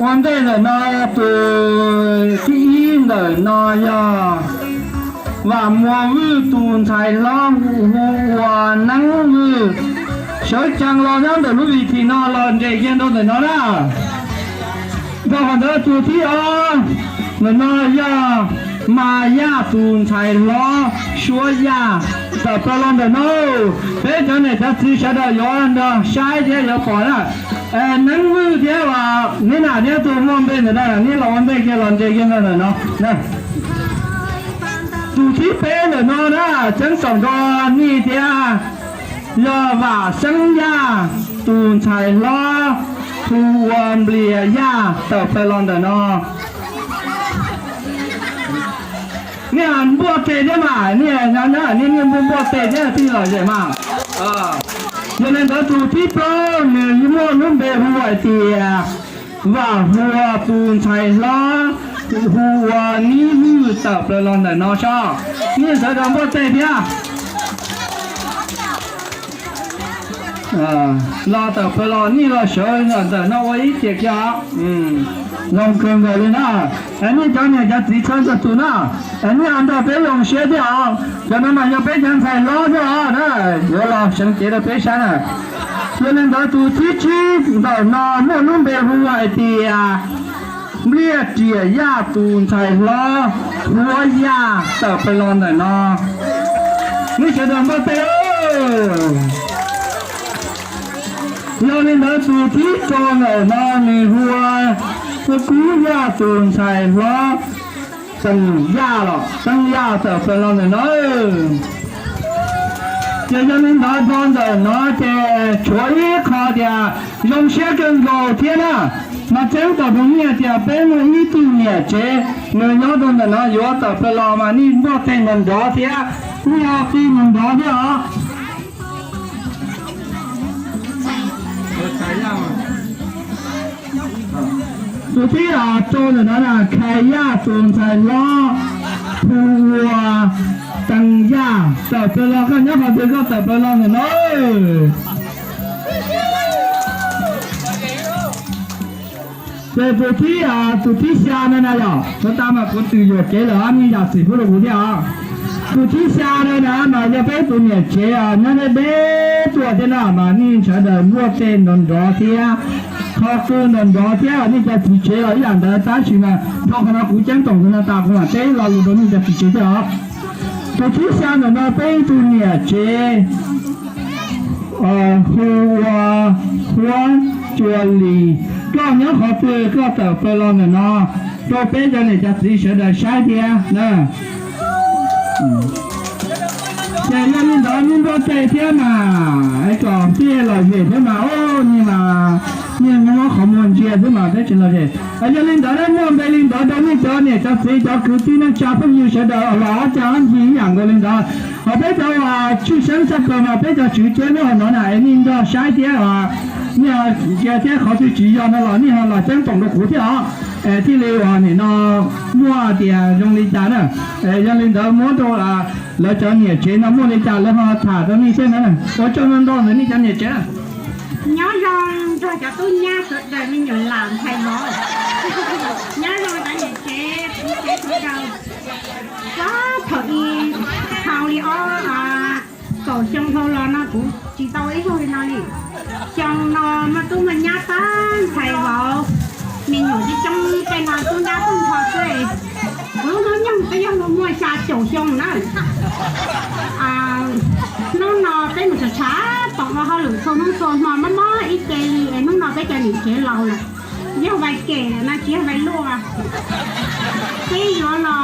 Ua ntej ntawm no tus thib ib ntawm no yog Vam Muas Vwj tus ntxhais hlob hu ua Neeb Vwj. Sawv tsees los nyob ntawm lub vim thim no los nres kiag rau ntawm no na. Rau qhov ntawd tus thib ob ntawm no yog Mas Yaj tus ntxhais hlob Suab Yaj tawm plaws los ntawm no. Peb cov niam cov txiv sawv daws yuav nrog saib thiab yuav pom na. Neeb Vwj thiab neb na, thiab tus muaj npe ntawm no neb los ua ntej kiag los nres kiag ntawm no. Tus thib peb ntawm no na, ceeb toom rau nej thiab, yog Vam Xeeb Yaj tus ntxhais hlob hu ua Nplias Yaj tawm plaws los ntawm no. Nej npuaj teg thiab mas, nej nyob nyob nej niaj npuaj npuaj teg thiab thiaj lom zem mas. Yog li ntawd tus thib plaub nws muaj lub npe hu hais tias Vam Huas tus ntxhais hlob hu ua Nib Vwj tawm plaws los ntawm no soj. Nej sawv daws npuaj teg thiab. Los tawm plaws los nej los sawv ntawm no ua ib tiam kiag. Zoo kawg nkaus li na. Nej cov niam cov txiv txhua txhua tus na, nej ho nrog peb zoo siab thiab os. Cov no mas yog peb cov ntxhais hlob thiab os na, yuav los seev cev rau peb saib na. Yog li ntawd tus thib tsib ntawm no muaj lub npe hu hais tias Npliaj Riam Yaj tus ntxhais hlob Huab Yaj tawm plaws los ntawm no. Nej sawv daws npuaj teg. Yog li ntawd tus thib rau ntawm no nws hu ua Kub Yaj tus ntxhais hlob Xeeb Yaj los Xeeb Yaj tawm plaws los ntawm no. Ces yog li ntawd rau ntawm no ces tshuav ib qho tias zoo siab kawg nkaus thiab na. Mas tseeb tom rau nej tias peb muaj ib tug niam tsev nws nyob rau ntawm no yuav tawm plaws los mas nej npuaj teg nrov nrov thiab, nej ho qw nrov nrov thiab os. Tus thib rau ntawm no na, Khais Yaj tus ntxhais hlob hu ua Teev Yaj tawm plaws los, koj nyob qhov twg koj tawm plaws los ntawm no. Ces tus thib, tus thib xya no na yog, tau tas mas kuv twb yuam kev lawm, nej zam txim pub rau kuv thiab os. Tus thib xya no na mas yog peb tus niam tsev nyob deb deb tuaj thiab na, mas nej sawv daws npuaj teg nrov nrov thiab, qhov qw nrov nrov thiab, nej cov txiv tsev los ib yam ntawd, tab sis mas rau qhov no kuv ceeb toom tus no tas kuv mam teb lo lus rau nej cov txiv tsev thiab os. Tus thib xya ntawm no peb ib tug niam tsev hu ua Huab Cua Lis, koj nyob qhov twg koj tawm plaws los ntawm no rau peb cov niam cov txiv sawv daws saib thiab na. Ces yog li ntawd nej npuaj teg thiab mas es kom thiaj lom zem thiab mas, o, nej mas niaj hnub qhov muag ntsia xwb mas peb tsis lom zem. Yog li ntawd na, muaj npe li ntawd rau nej cov niam cov txiv cov kwv tij neej tsa phooj ywg sawv daws los ob cag ob ncig ib yam nkaus li ntawd. Ho peb cov uas tshwj xeeb tshaj plaws mas peb cov tswv cev lub hauv no na es nej nrog saib thiab, nej ntsia thiab, qhov twg tsis yog no los nej ho los ceeb toom rau kuv thiab os. Es thiaj li uas nim no muaj tias zoo li cas na. Yog li ntawd muab rau lawv cov niam tsev no muaj li cas lawv ho tham rau nej thiab na. Ua tsaug ntau ntau ntawm nej cov niam tsev na. Nyob zoo nrog cov tub nyab sawv daws, me nyuam lam ntxhais vauv. Nyob zoo cov niam tsev, tsev sawv daws. Txog thaum i dhau li ob, kaum xyoo dhau los no kuv tsis tau ib zaug li no li. Xyoo no muaj tub muaj nyab tag, ntxhais vauv, me nyuam coob coob, tej no tub nyab tag nrho xwb. Kuv lub hnub nyoog twb yog muaj xya caum xyoo na. Hnub no peb mus tsham tsham toom ua hauj lwm txhua hnub txhua hmo mob mob ib ce li es hnub no peb cov niam tsev laus lawm, yog vais kem lawm no tsis yog vais luaj. Peb yuav los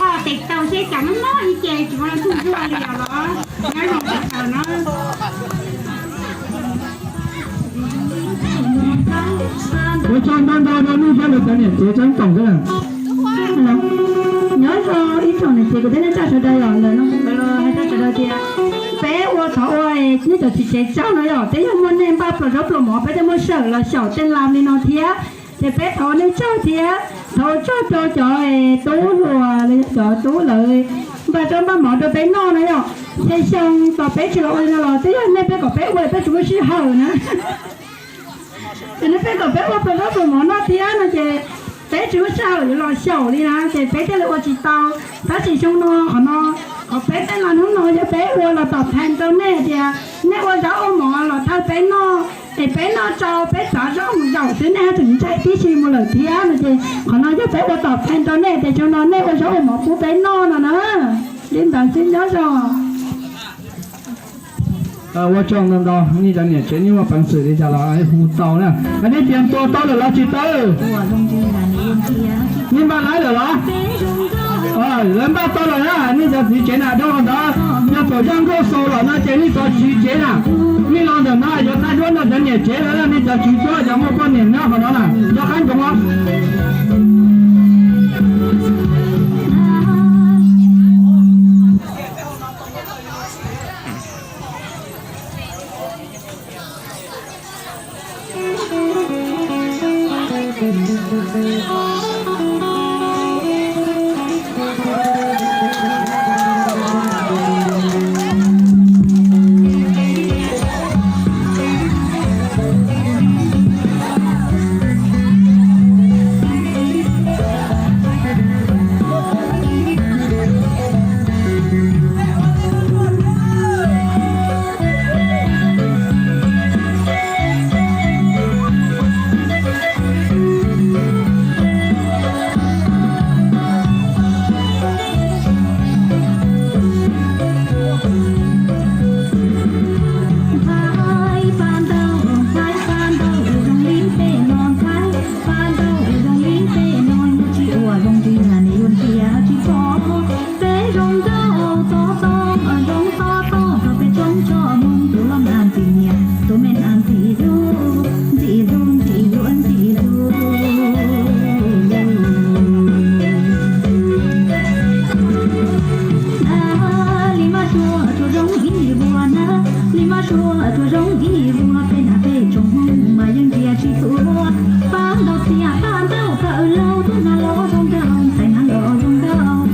ua tes taug seb cas mob mob ib ce tsis muaj leej twg zuaj li os los. Nyob zoo sawv daws na. Ua tsaug ntau ntau rau nej thiab lawv cov niam tsev tseeb toom xwb na. Nyob zoo ib tsoom niam txiv kwv tij neej tsa sawv daws, los ntawm no kuv los hais rau sawv daws tias peb ua thov ua nej cov txiv tsev tsaug no yom, peb yog muaj nej npaj pluas zaub pluas mov peb thiaj muaj sij hawm los xyaum tej la li no thiab. Ces peb thov ua nej tsaug thiab thov ua tsaug rau cov tub hluas los yog cov tub lawv npaj zaub npaj mov rau peb noj na yom. Xya xyoo tos peb tsis los ua li no los twb yog nej peb kom peb ua peb tsis muaj sij hawm na. Ces nws pheej kom peb ua pawg zaub pawg mov noj thiab no ces peb tsis muaj sij hawm yuav los xyaum li na ces peb thiaj li ua tsis tau. Tab sis xyoo no qhov no, qhov peb tej laus hnub no yog peb ua los tom phaj rau nej hais tias nej ua zaub ua mov los thawj peb noj, es peb noj tsau peb txav zoj mus zaum xwb nej haj tseem ntshai tib si mus lawm thiab no ces qhov no yog peb ua tom phaj rau nej tias xyoo no nej ua zaub ua mov pub peb noj no na. Li ntawd xwb nyob zoo. Ua tsaug ntau ntau, nej cov niam tsev nej muaj peev xwm li cas los hu tau na. Nej tias tua tau lawm los tsis tau? Nej npaj lawm los? Lawv npaj tau lawm na, nej cov txiv tsev na, rau qhov ntawd yog thaum zaj nkauj xaus lawm no ces nej cov txiv tsev na, nej los ntawm no yuav thaij duab rau cov niam tsev lawm, nej cov txiv tsev cov muaj poj niam nyob qhov no na, nco qab ntsoov os. Ntxhais, pab ntau, ntxhais, pab ntau, zoo li peb no ntxhais, pab ntau, zoo li peb no, tsis ua zoo li na, nws yuav tias tsis pom. Peb zoo nkauj tob tob, zoo tob tob, tau peb tsoob tso moo, tus loj na ntxim nyiam, tus me na ntxim hlub, ntxim hlub, ntxim hlub, ntxim hlub. Li mab suav tsuas zoo ib vuag na, li mab suav tsuas zoo ib vuag, peb na peb tsoom Hmoob mas yeej ntsia tsis tuaj. Pab ntau txias pab ntau tawm lauj, tub hnab los zoo nkauj, ntxhais hnab los zoo nkauj.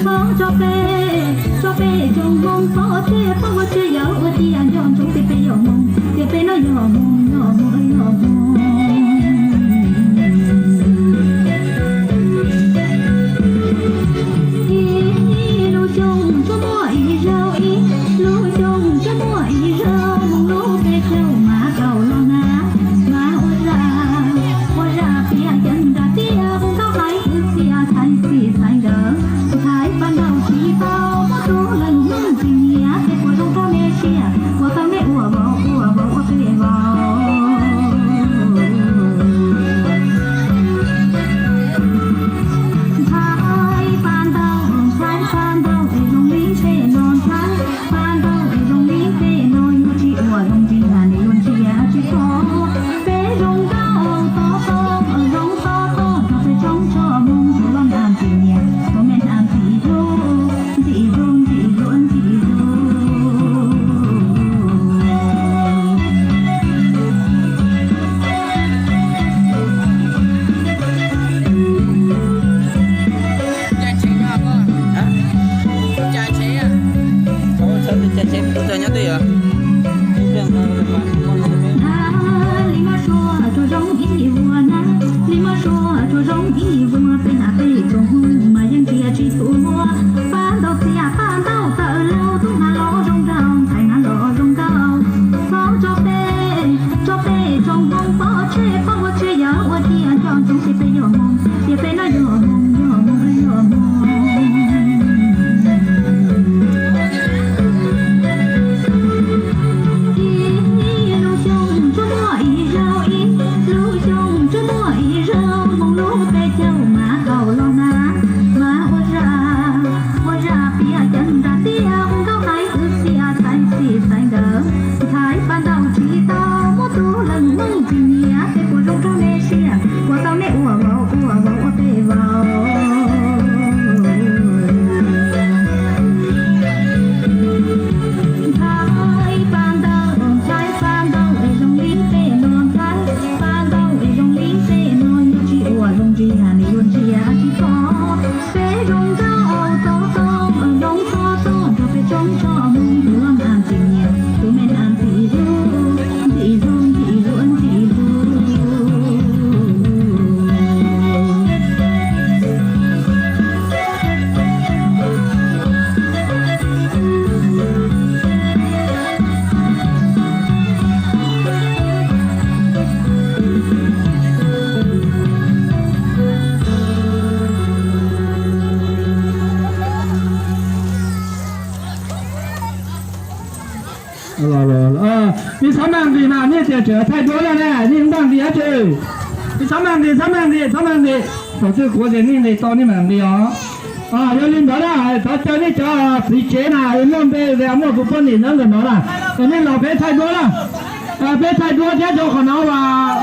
Foom tso peb, tso peb tsoom Hmoob pov tseg, pab ua tseg yawm ua tias nco ntsoov tias peb yog Hmoob, tias peb no yog Hmoob, yog Hmoob, yog Hmoob. Ib lub xyoo tsuas muaj ib zaug, ib lub xyoo tsuas muaj ib zaug, Hmoob lub peb caug mas tau los na, mas ua zaj, ua zaj piav ceev nram tiaj, Hmoob tau hais kwv txhiaj txhais txij txhais nkawm, txhais pab ntau tsis tau muab tus leej Hmoob tsis nyiam, peb puas zoo rau nej siab, puas tau nej ua vauv, ua vauv ua peb vauv. Ntxhais pab ntau, ntxhais pab ntau, es zoo li peb no ntxhais, pab ntau, es zoo li peb no, yuav tsis ua zoo li na, nws yuav ntsia tsis pom. Peb zoo nkauj tob tob, zoo tob tob, tau peb tsoob tso moo, tus loj na ntxim nyiam, tus me na ntxim hlub, ntxim hlub, ntxim hlub, ntxim hlub. Li mab suav tsuas zoo ib vuag na, li mab suav tsuas zoo ib vuag, peb na peb tsoom Hmoob mas yeej ntsia tsis tuaj. Pab ntau txias pab ntau tawm lauj, tub hnab los zoo nkauj, ntxhais hnab los zoo nkauj. Foom tso peb, tso peb tsoom Hmoob pov tseg, pab ua tseg yawm ua tias nco ntsoov tias peb yog Hmoob, tias peb no yog Hmoob, yog Hmoob, yog Hmoob. Ib lub xyoo tsuas muaj ib zaug, ib lub xyoo tsuas muaj ib zaug, Hmoob lub peb caug mas tau los na, mas ua zaj, ua zaj piav ceev nram tiaj, Hmoob tau hais kwv txhiaj txhais txij txhais nkawm, txhais pab ntau tsis tau muab tus leej Hmoob tsis nyiam, peb puas zoo rau nej siab, puas tau nej ua vauv, ua vauv ua peb Nej txhob maj nqis mas, nej tias tseem thaij duab na, nej maj nqis dab tsi? Nej txhob maj nqis, txhob maj nqis, txhob maj nqis. Thaum twg kuv tias nej nqis tau nej mam nqis os. Yog li ntawd na, thov caw nej cov txiv tsev na, muaj npe, muaj tus poj niam nyob ntawm no na, nej los peb thaij duab na. Peb thaij duab thiab rau qhov no as,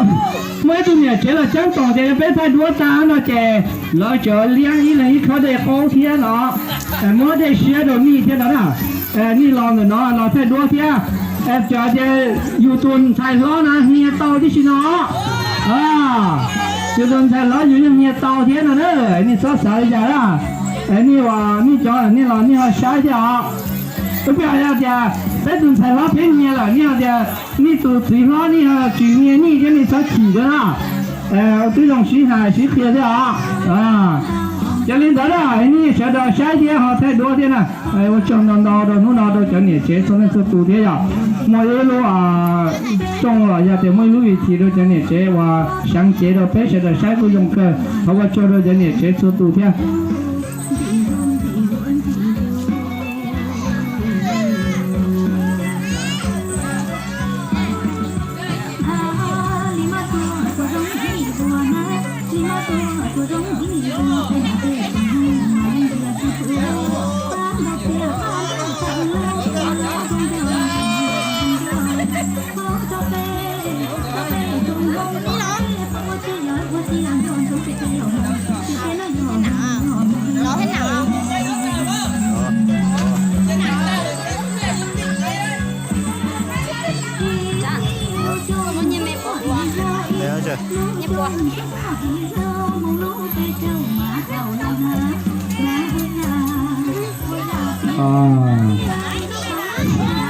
muaj ib tug niam tsev los ceeb toom tias yog peb thaij duab tag no ces lawv cov liab ib leeg ib khob dej qaub thiab no, muab dej siab rau nej thiab no na. Nej los ntawm no los thaij duab thiab, cov tias yus tus ntxhais hlob na hnia tau tib si no, yus tus ntxhais hlob yus yeej hnia tau thiab no na. Nej txhob xav li cas na. Nej uas nej cov nej los nej ho saib thiab os. Ib pliag yog tias peb tus ntxhais hlob peb hnia lawm, nej ho tias nej tus txiv hlob nej ho tsis hnia nej thiab, nej txhob chim thiab na. Twb zoo sib hais sib qhia thiab os. Yog li ntawd na, nej sawv daws saib thiab ho thaij duab thiab na. Ua tsaug ntau ntau rau hnub no rau cov niam tsev txhua leej txhua tus thiab yom. Muaj ib lub rooj los yog tias muaj ib lub vi thim rau cov niam tsev uas seev cev rau peb sawv daws saib kuj zoo kawg. Thov ua tsaug rau cov niam tsev txhua tus thiab.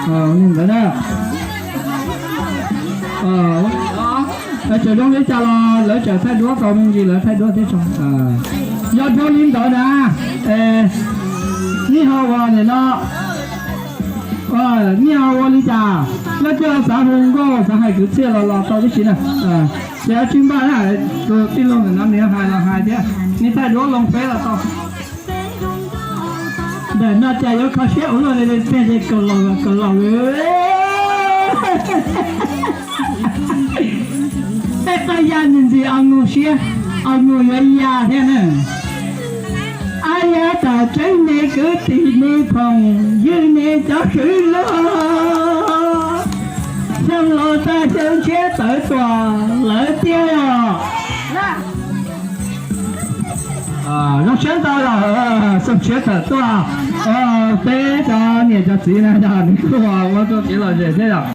Li ntawd na. Lawv tseem zoo li cas los lawv tseem thaij duab tau me ntsis, lawv thaij duab thiab tso. Yog dhau li ntawd na, nej ho ua nim no, nej ho ua li cas, leej twg xav hu nkauj xav hais kwv txhiaj los los tau tib si na. Ces tsis npaj na, tus tij laug ntawm no nws hais los hais thiab, nws thaij duab loo peb los tau. Ntawm no cas yuav kho siab ua luaj li, tej ces kaus laus kaus laus li. Tej qab ya ntxim ntxim o nus siab, o nus yuav ya thiab na. Ab yam tam tseeb ne kwv tij ne phooj ywg ne cov kwv loj, xyoo los tag xyoo tshiab tawv tuaj lawm tiag os. Zoo siab ntau los xyoo tshiab tawm tuaj, peb cov niam cov txiv na yog nws kuj ua rau kev lom zem thiab yom.